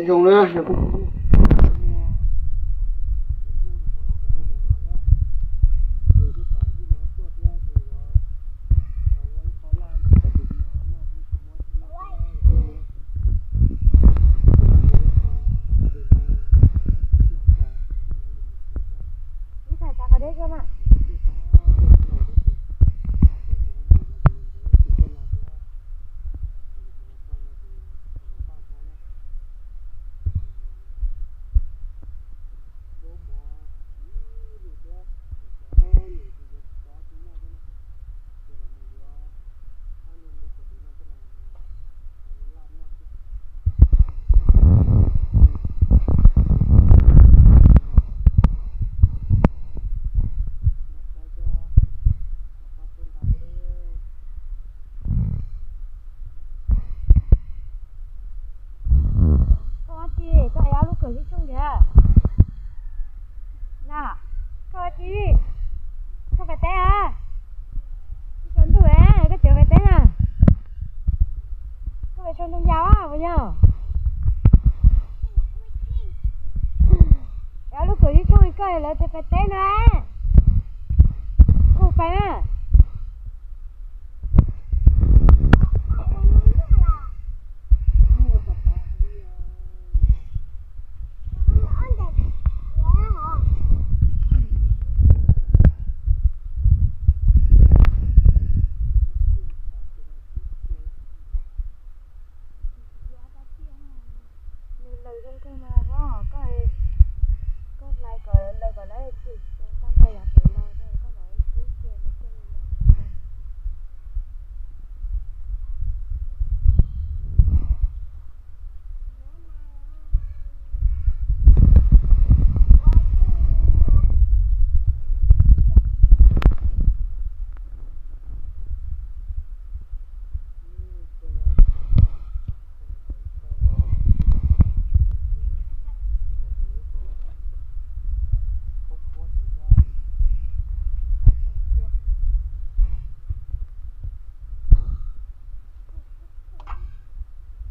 Zoo na. Koj ua tsi, koj ev ob lub kawm xyoob tshooj tiag na? Koj ua tsi? Koj pais teb a? Tsis tsaus ntuj, koj tseem pais teb na? Koj pais sau ntoo yas puas yog? Ev ob lub kawm xyoob tshooj koj lawv tias pais teb na. Kuj pais na. Nws laws zoo kawg mas, koj, koj hlais kom laws kom lawv tsis tau ntau yam pem los, koj mam kub kiag nws thiaj li laws.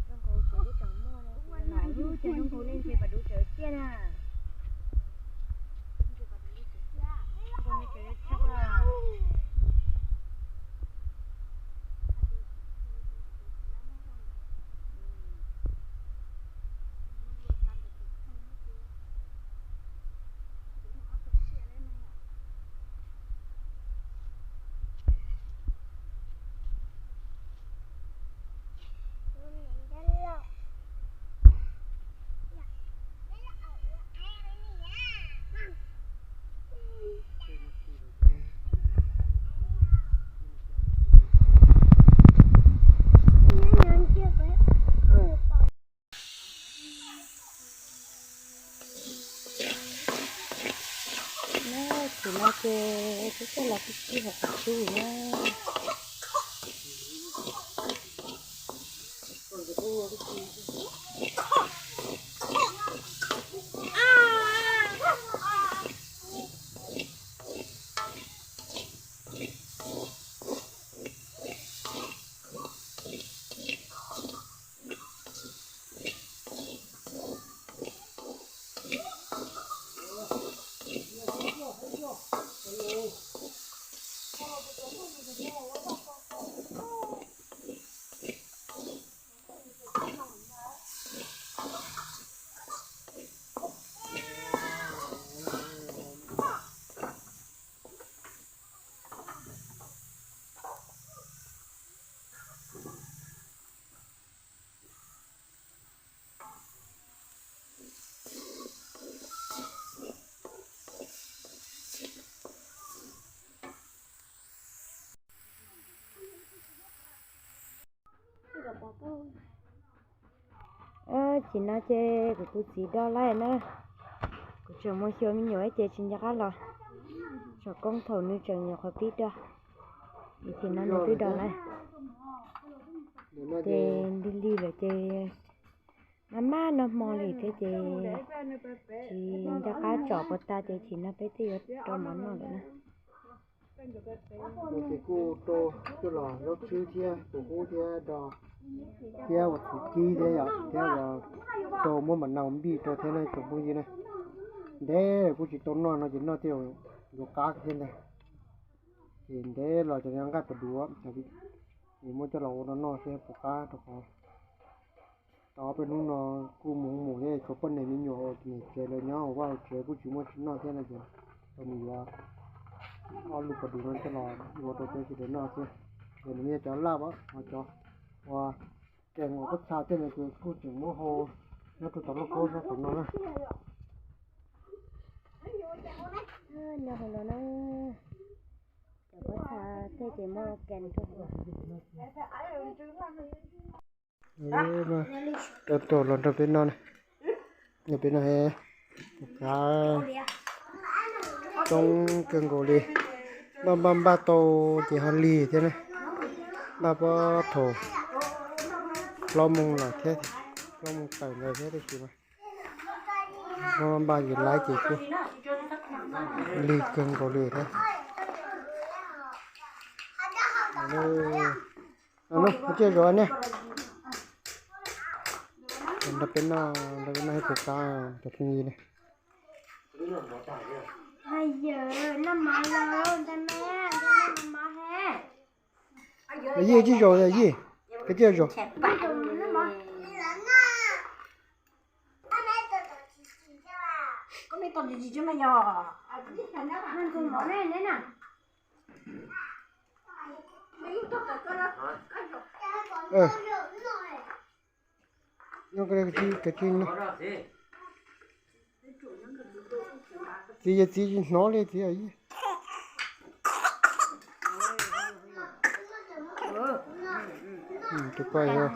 Zoo nkaus tseem muaj lub cas zoo nkaus li ntshe pas dub tseem ciaj na. Thaum no ces peb coj los pib kib hauv qhov cub na. Tsis no ces kuv tus txiv do lawm na. Kuv tseem mus xyuas me nyuam ces tsis nco qab los. Tsom koob thaum nws tseem nyuam qhuav pib do. Ces thaum no nws twb do lawm. Ces lig lig lawm ces maj maj noj hmo li thiab ces tsis nco qab tsom puas tas ces thaum no peb twb yuav rau mov noj lawm na. Ces kuj rau coj los zaub tswb thiab tus qub thiab do. thiab ua txhuv kib thiab yom, thiab ua rau muab mam nau npij rau thiab ne tsoom phooj ywg ne. Ntev kuj tsis tau noj no ces noj thiaj yuav qab thiab ntag. Ces ntev los cov nqaij pas duv es muab coj los ua rau noj thiab puas qab rau qhov tau ob peb hnub no kuj mus mus thiab tshuav poj niam me nyuam uas niam tsev lawv nyob hauv vaj hauv tsev kuj tsis muaj tsis noj thiab no ces tau mus yuav ob lub pas duv no coj los ua rau peb sawv daws noj thiab. Ces nws yog cov laj, cov uas kees uas pob txha tej no ces kuj tseem muab hau nyob rau tom lub kaub sab tom no na. Nyob hauv no na, cov pob txha tej ces muab kees rau hauv. Rau tuaj los nrog peb noj na. Nyob peb noj he, kav coob kawg nkaus li. Npaj npaj npaj tau ces ho lig thiab na. Npaj puag thaum plaub moos lawm thiab, plaub moos tawm ntawd thiab tab sis mas npaj npaj yus laib ces kuj lig kawg nkaus li thiab. Tsiaj zos ne, nrog peb noj, nrog peb noj ib puas qab cov phooj ywg ne. Yij, tsiaj zos yij, koj tsiaj zos. Nyob koj, koj tsis, txiv, txiv tsis hnov li txiv. Tus ko yog